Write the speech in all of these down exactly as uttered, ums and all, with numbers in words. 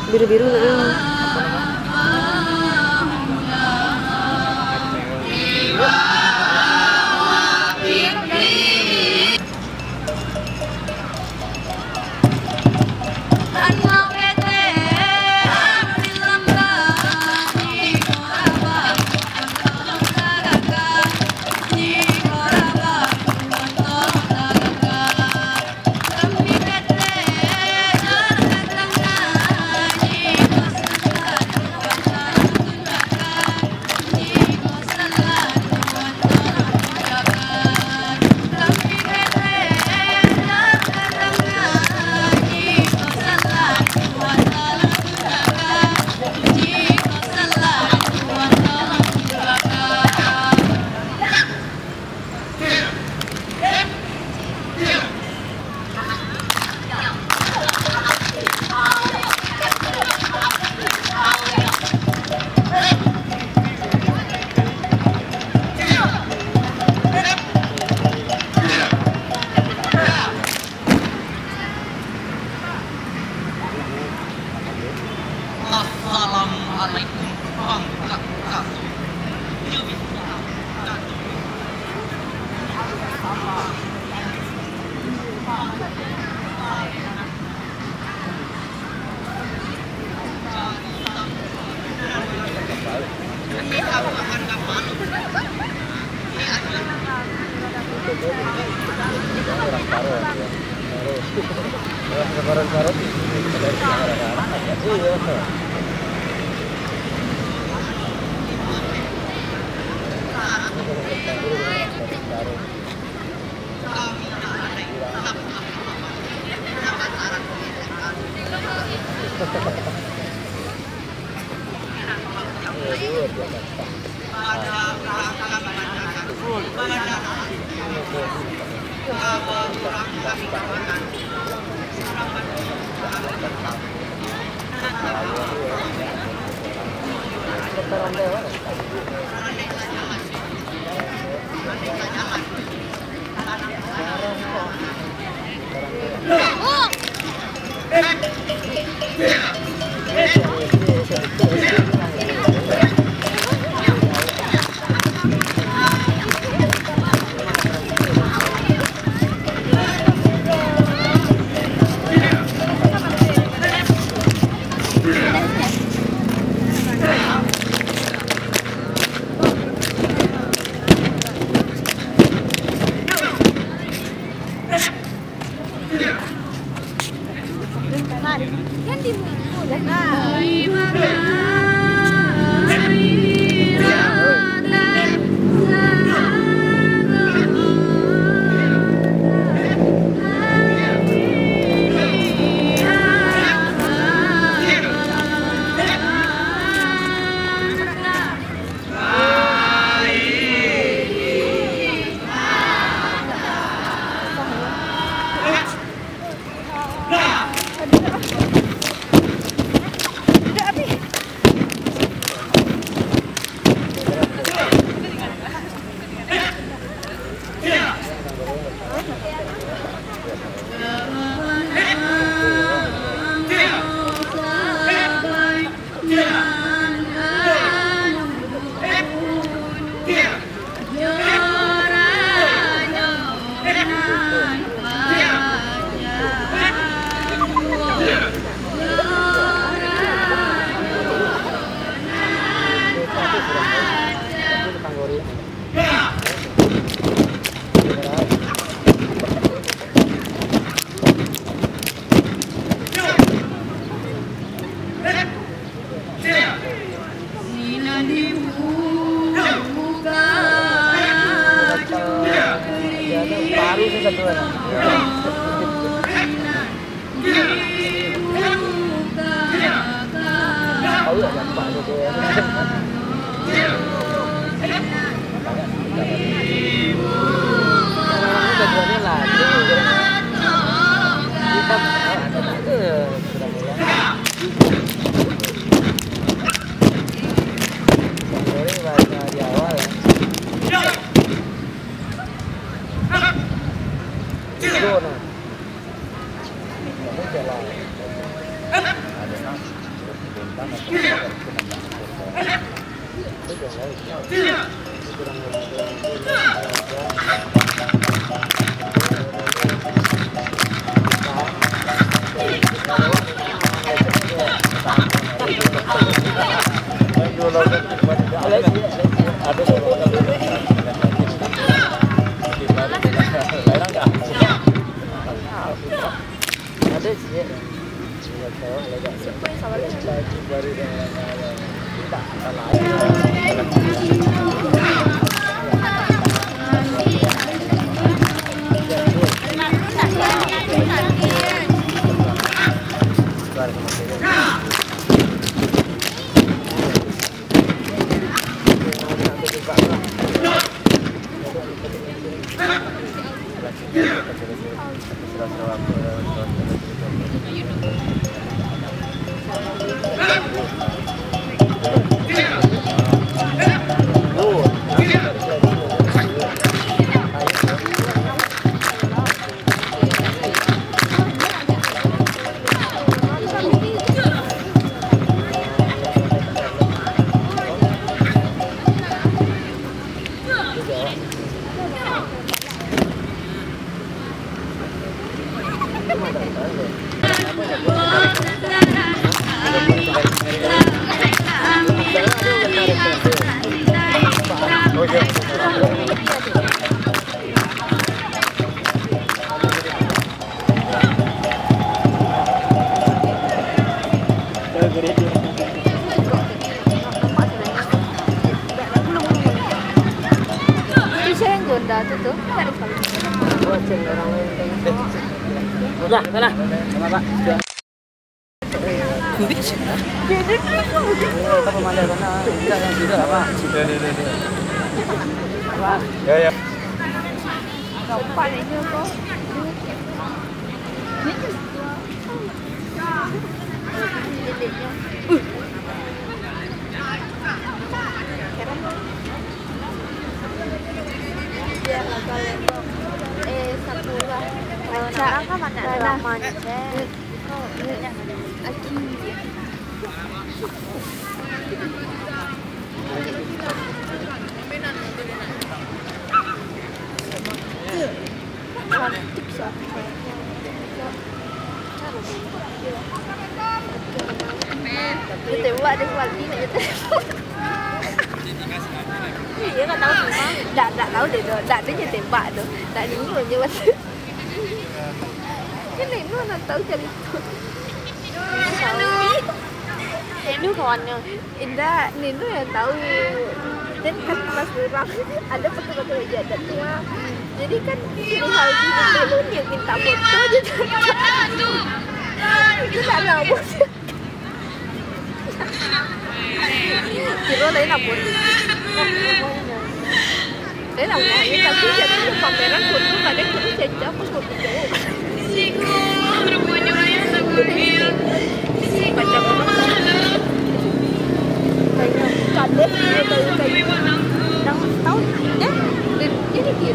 Biru-biru nah. Assalamualaikum warahmatullahi wabarakatuh. Baru sih satu. Itu siapa yang gonda tu, tu? Kan ada kami. Udah, sana. Sama, Pak. Kulik sana. Dia, dia, dia, dia. Apa mana, mana? Enggak, yang tidak, apa? Ya, ya, ya. Apa? Nampak ni apa? Dia tembak dia kuat ni nak dia tembak. Iya, tak tahu semua. Tak, tak tahu dia tu. Tak, dia je tembak tu. Tak dengar je masa. Kan Neno nak tahu cerita. Neno kawannya. Indak, Neno yang tahu. Dan kan pas orang ada foto-foto lagi ada tu lah. Jadi kan suruh Haldi minta lu, dia minta foto je. Itu tak nak buat. Kira lain apa tu? Lain apa? Ya, tapi jadi pameran foto kadang kita cecah apa foto cowok. Macam apa? Kayak kades dia, kayak, kayak. Nang tahu, eh? Dia, dia ni dia.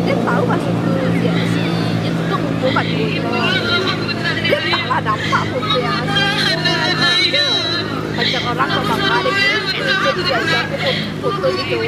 Dia tahu maksud tu, dia, si, dia tu, tu ngumpul kat dia. Dia tak lah nampak foto yang asli. Macam orang kau bangga dia, dia, dia, dia, dia, foto gitu.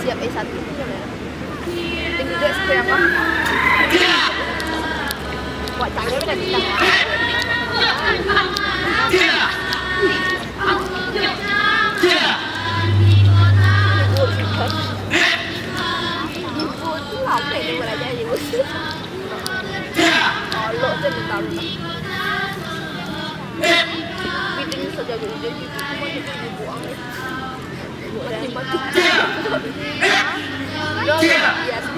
Siap S satu tu lah. Tinggi dek seperti apa? Buat cakap dah kita. Ibu tu lah, apa yang dia belajar ibu? Kalau saya minta rumah. Bidding saja dulu, dia gitu. Cuma dia buang. Mati-mati. Udah, udah, biasa.